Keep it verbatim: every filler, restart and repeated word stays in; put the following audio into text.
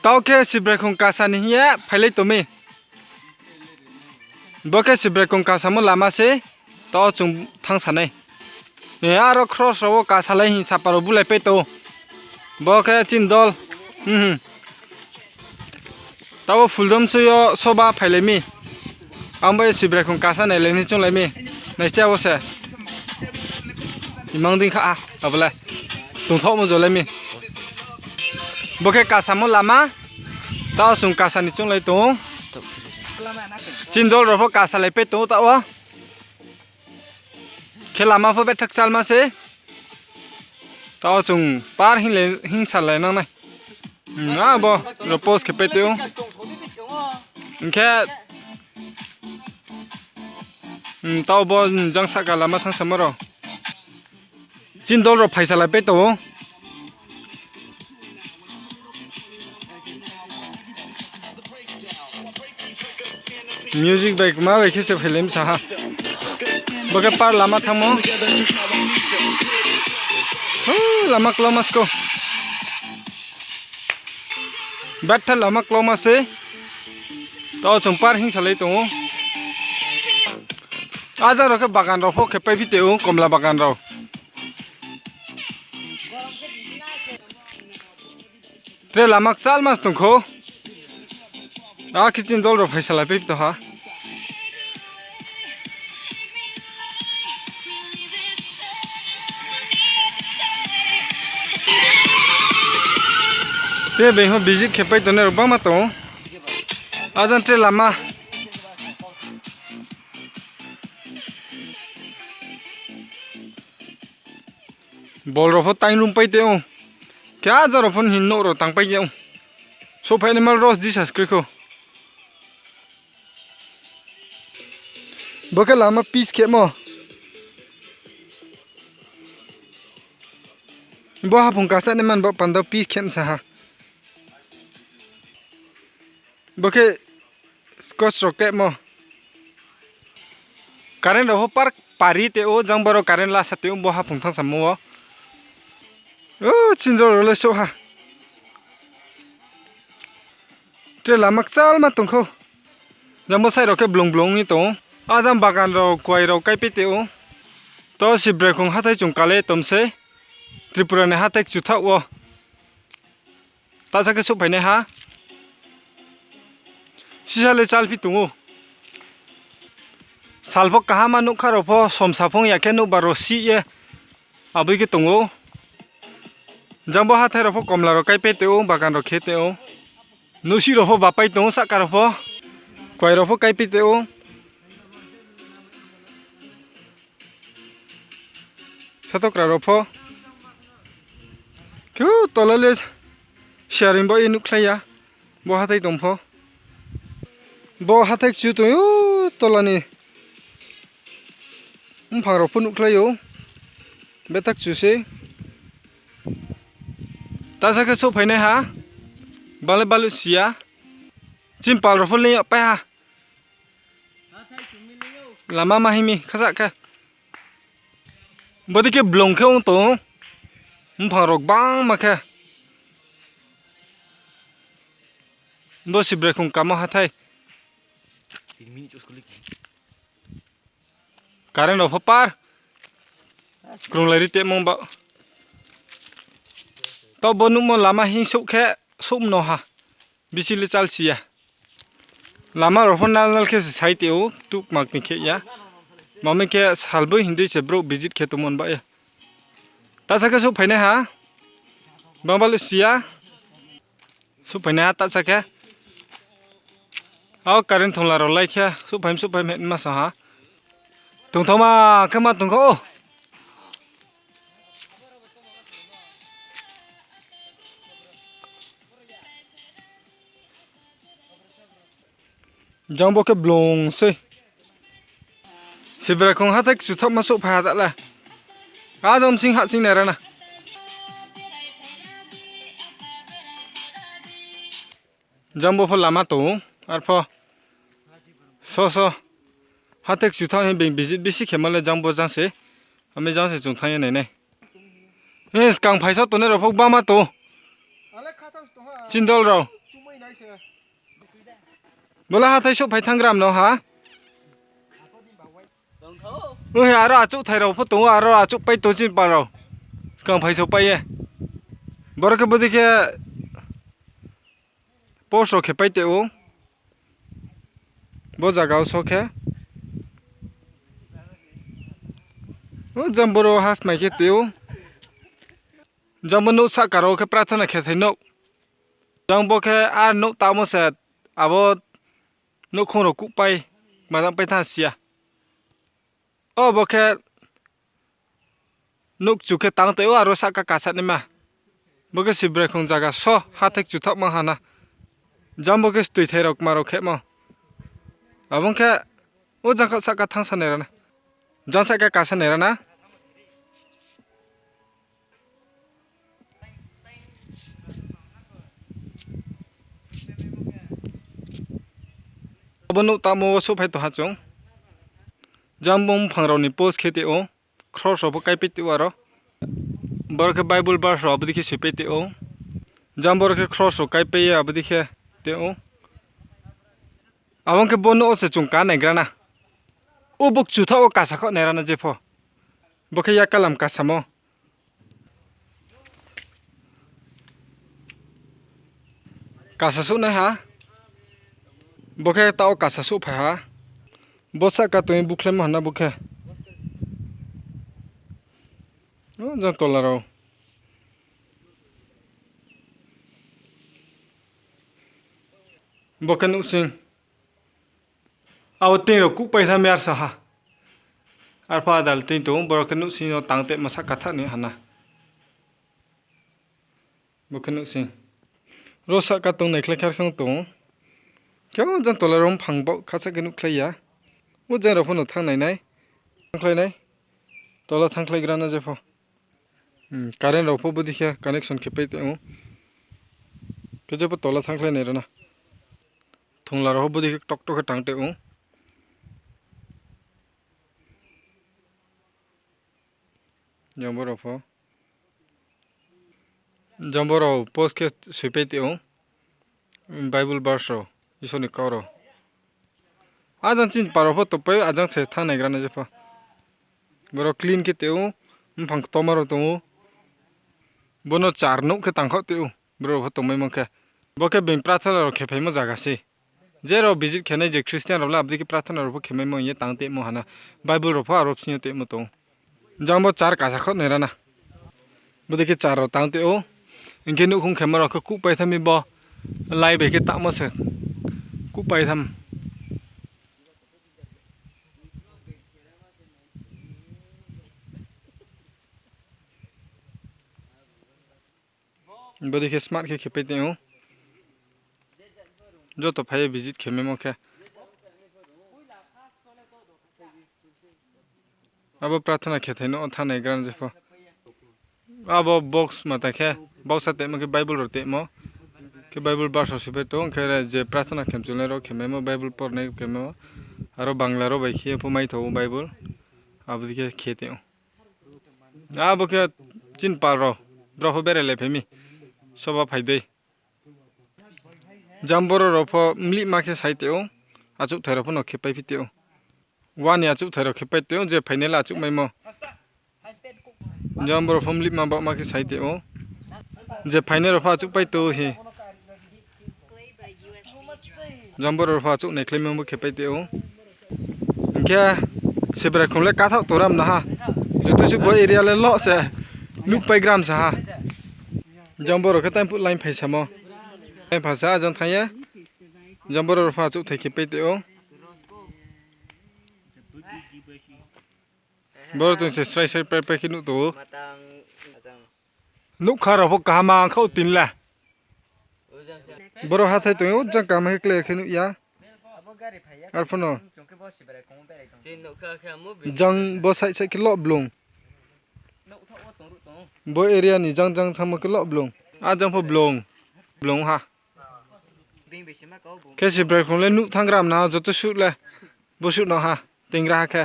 Tao khe Sibraikhong kasa ni hing ye phailai tong mi. Bo khe Sibraikhong kasamo lama se, tao chung thanngsa nai. E, aro cross rao wo kasalai hing sapa rao bulaipai tong. Bo khe chini dol. Tao Phuldamsoi yo soba phailai mi. Ang bai Sibraikhong kasa nailai ni chounglai mi. Naistia wo se. Imang dei kha, abo le. Tongthaohmo jolai mi. Bo khe kasamo lama. Tao chung kasa ni chounglai tong ou. Chini dol rao pho kasalaipai tong ou tao wo. Khe lama pho bethak chalma se. Tao chung par hing le, hing salai nang nai. Abo, ro post khe pai tong ou. Hing khe, tao bo, jang sahka lama thanngsamo rao. Chini dol rao phaisalaipai tong ou. Music bai kma bai khe se phailai msa ha. Bo khe par lama thanngmo. Lama klauma sko. Betha lama klauma se. Tao chung par hing salai tong ou. Ajang rao khe bagan rao pho khe paiphi tong ou, komla bagan rao. Tre lama kchalma se tong khou. Akhe chini dol rao phaisalaipai tong ha. Tre being ho visit khe pai tongnai rao bangma tong ou. Ajang tre lama. Bol rao pho taingrung pai tong ou. Khe ajang rao pho hing nouh rao tangpai tong ou. Souhphai ni mal rao di subscribe khou. Bo khe lama pitch khemo. Bo haphung kasa ni man bo panda pitch khe msa ha. Bo khe scotch rao kemo. Current rao pho par pari tong ou, jang boro current lasa tong ou, bo haphung thanngsamo wo. O, chini dol rao le souh ha. Tre lama kchalma tong khou. Jang bo side rao khe blung blung ong ye tong ou. Ajang bagan rao, kuai rao kaipai tong ou. Tao Sibraikhong hathái chung kale tom sei. Tripura ni hathái kchuthaoh wo. Tahsa khe souhphainai ha. Sisa le chalphi tong ou. Sal pho kaham ma nougkha rao pho somsa phung ya khe nouhbar rao sih ye. Aboi khe tong ou. Jang bo hathái rao pho komla rao kaipai tong ou, bagan rao khe tong ou. Nouhsih rao pho bapai tong ou, sahka rao pho. Kuai rao pho kaipai tong ou. Satokra rao pho. Khe tola le sharing bo ye nuhkhlai ya. Bo hathái tong pho. Bo hathái kchu tong ou tola ni. Mphang rao pho nuhkhlai ou. Betha kchu sei. Tahsa khe souhphainai ha. Bale baluh si ya. Chini pal rao pho leing yag pai ha. Lama ma hing mi khasa khe. Bodei khe blung khe ong tong. Mphang rao gbangma khe. Bo Sibraikhong kamo hathái. Current rao pho par. Krunglai ri tongmo ba. Tao bo nuhmo lama hingsouh khe souh mno ha. Bisi le chal si ya. Lama rao pho nal nal khe se sai tong ou, tukmak ni khe ya. Mami khe salboi hing dei se brouh visit khe tongmo ba ye. Tahsa khe souhphainai ha. Bangbaluh si ya. Souhphainai ha tahsa khe. Ao current thongla rao lai khe souhphai souhphai ma sa ha. Tongthaoma khe ma tong kho. Jang bo khe blung sei. Sibraikhong hathái kchuthaohma souhphai ha ta la. Ajang bsing hahsing nai ra na. Jang bo pho lama tong ou, arpho. So so. Hathái kchuthaoh hing being visit bisi khemo le jang bo jang se. Ami jang se chung thanng ye nai nai. Skang phaisa tongnai rao pho gbangma tong ou. Chini dol rao. Bo le hathái souhphai thanng gram no ha. Uhe, aro achouhthai rao pho tong ou, aro achouhpai tong chini pal rao. Skang phai souhpai ye. Boro khe bodei khe post rao khe pai te ou. Bo zaga wo so khe. O jang boro hasmai khe te ou. Jang bo nouh sahka rao khe prarthana khe thai nouh. Jang bo khe ar nouh tamo se abo nouhkhong rao kuhpai, kma jang pai thanng si ya. O bo khe nouh kchu khe tang te ou, aro sahka kasa naima. Bo khe Sibrai khong zaga so hathái kchu thaoh mang ha na. Jang bo khe stoithai rao kma rao khemo. Abo ong khe o jang kha sahka thanngsa nai ra na. Jang sahka kasa nai ra na. Abo nouh tamo wo souhphai tong ha chung. Jang bo mphang rao ni post khe te ou, cross rao pho kaipai te ou aro. Boro khe Bible verse rao abo dei khe soipai te ou. Jang boro khe cross rao kaipai ye abo dei khe te ou. Abo ong khe bo nouh wo se chung ka naigra na. O bo kchu thaoh wo kasa khaoh nai ra na jepho. Bo khe yakalam kasamo. Kasa souhnai ha. Bo khe taoh wo kasa souhphai ha. Bo sahka tong ye bukhlaimo ha na bo khe. O jang tola rao. Bo khe nouhsing. Abo ting rao kuhpai tha mi arsa ha. Arpha adal ting tong ou, boro khe nouhsing yo tang temo sahka tha ni ha na. Bo khe nouhsing. Ro sahka tong naikhlai khe ar khe ong tong ou. Khe o jang tola rao mphang baoh khacha khe nuhkhlai ya. O jang rao pho no thanng nai nai. Thanngkhlai nai. Tola thanngkhlai gra na jepho. Current rao pho bodei khe connection khe pai te ou. Khe jepho tola thanngkhlai nai ra na. Thongla rao pho bodei khe toktok khe tang te ou. Jang boro pho. Jang boro post khe soipai te ou. Bible verse rao, Isor ni kau rao. Ajang chini pal rao pho tongpai, ajang se thanng naigra na jepho. Boro clean khe te ou, mphang ktoma rao tong ou. Bono char nouh khe tangkhaoh te ou, boro pho tongmaimo khe. Bo khe being prarthana rao khephaimo zaga se. Je rao visit khenai je Christian rao le abo dei khe prarthana rao pho khemaimo hing ye tang temo ha na. Bible rao pho aro bsing yo temo tong ou. Jang bo char kasa khaoh nai ra na. Bodei khe char rao tang te ou. Hing khe nouhkhong khemo rao khe kuhpai tha mi bo. Lai bai khe tamo se kuhpai tham. Bodei khe smart khe khepai tong ou. Joto phai ye visit khemaimo khe. Abo prarthana khe thai no thanng nai gra jepho. Abo box mata khe, box a temo khe Bible rao temo. Khe Bible verse rao soipai tong ou, khe je prarthana khe mchulnai rao khemaimo, Bible pornai khemaimo. Aro Bangla rao bai khe pho mai tho ou Bible. Abo dei khe khe tong ou. Abo khe chini pal rao, brao pho berai lai phai mi. Soba phai dei. Jang boro rao pho mlihma khe sai tong ou, achouhthai rao pho no khepai phi tong ou. Wa ni achouhthai rao khepai tong ou, je phainai le achouhmaimo. Jang boro pho mlihma baohma khe sai tong ou. Je phainai rao pho achouhpai tong ou hi. Jang boro pho achouh naikhlaimo bo khepai tong ou. Hing khe Sibrai khong le kathaoh tong ram na ha. Joto suh bo area le loh se nuhpai gram sa ha. Jang boro khe time phuh line phai samo. Line phai sa ajang thanng ye. Jang boro rao pho achouhthai khepai tong ou. Boro tong se srai srai pai pai khe nuh tong ou. Nougkha rao pho kaham ang khaoh tini le. Boro hathái tong ou, jang kaham khe clear khe nuh ya. Arphuh no. Jang bo side side khe loh blung. Bo area ni jang jang thanngmo khe loh blung. A jang pho blung. Blung ha. Khe Sibrai khong le nuh thanng gram na joto suh le. Bo suh no ha. Tingra ha khe.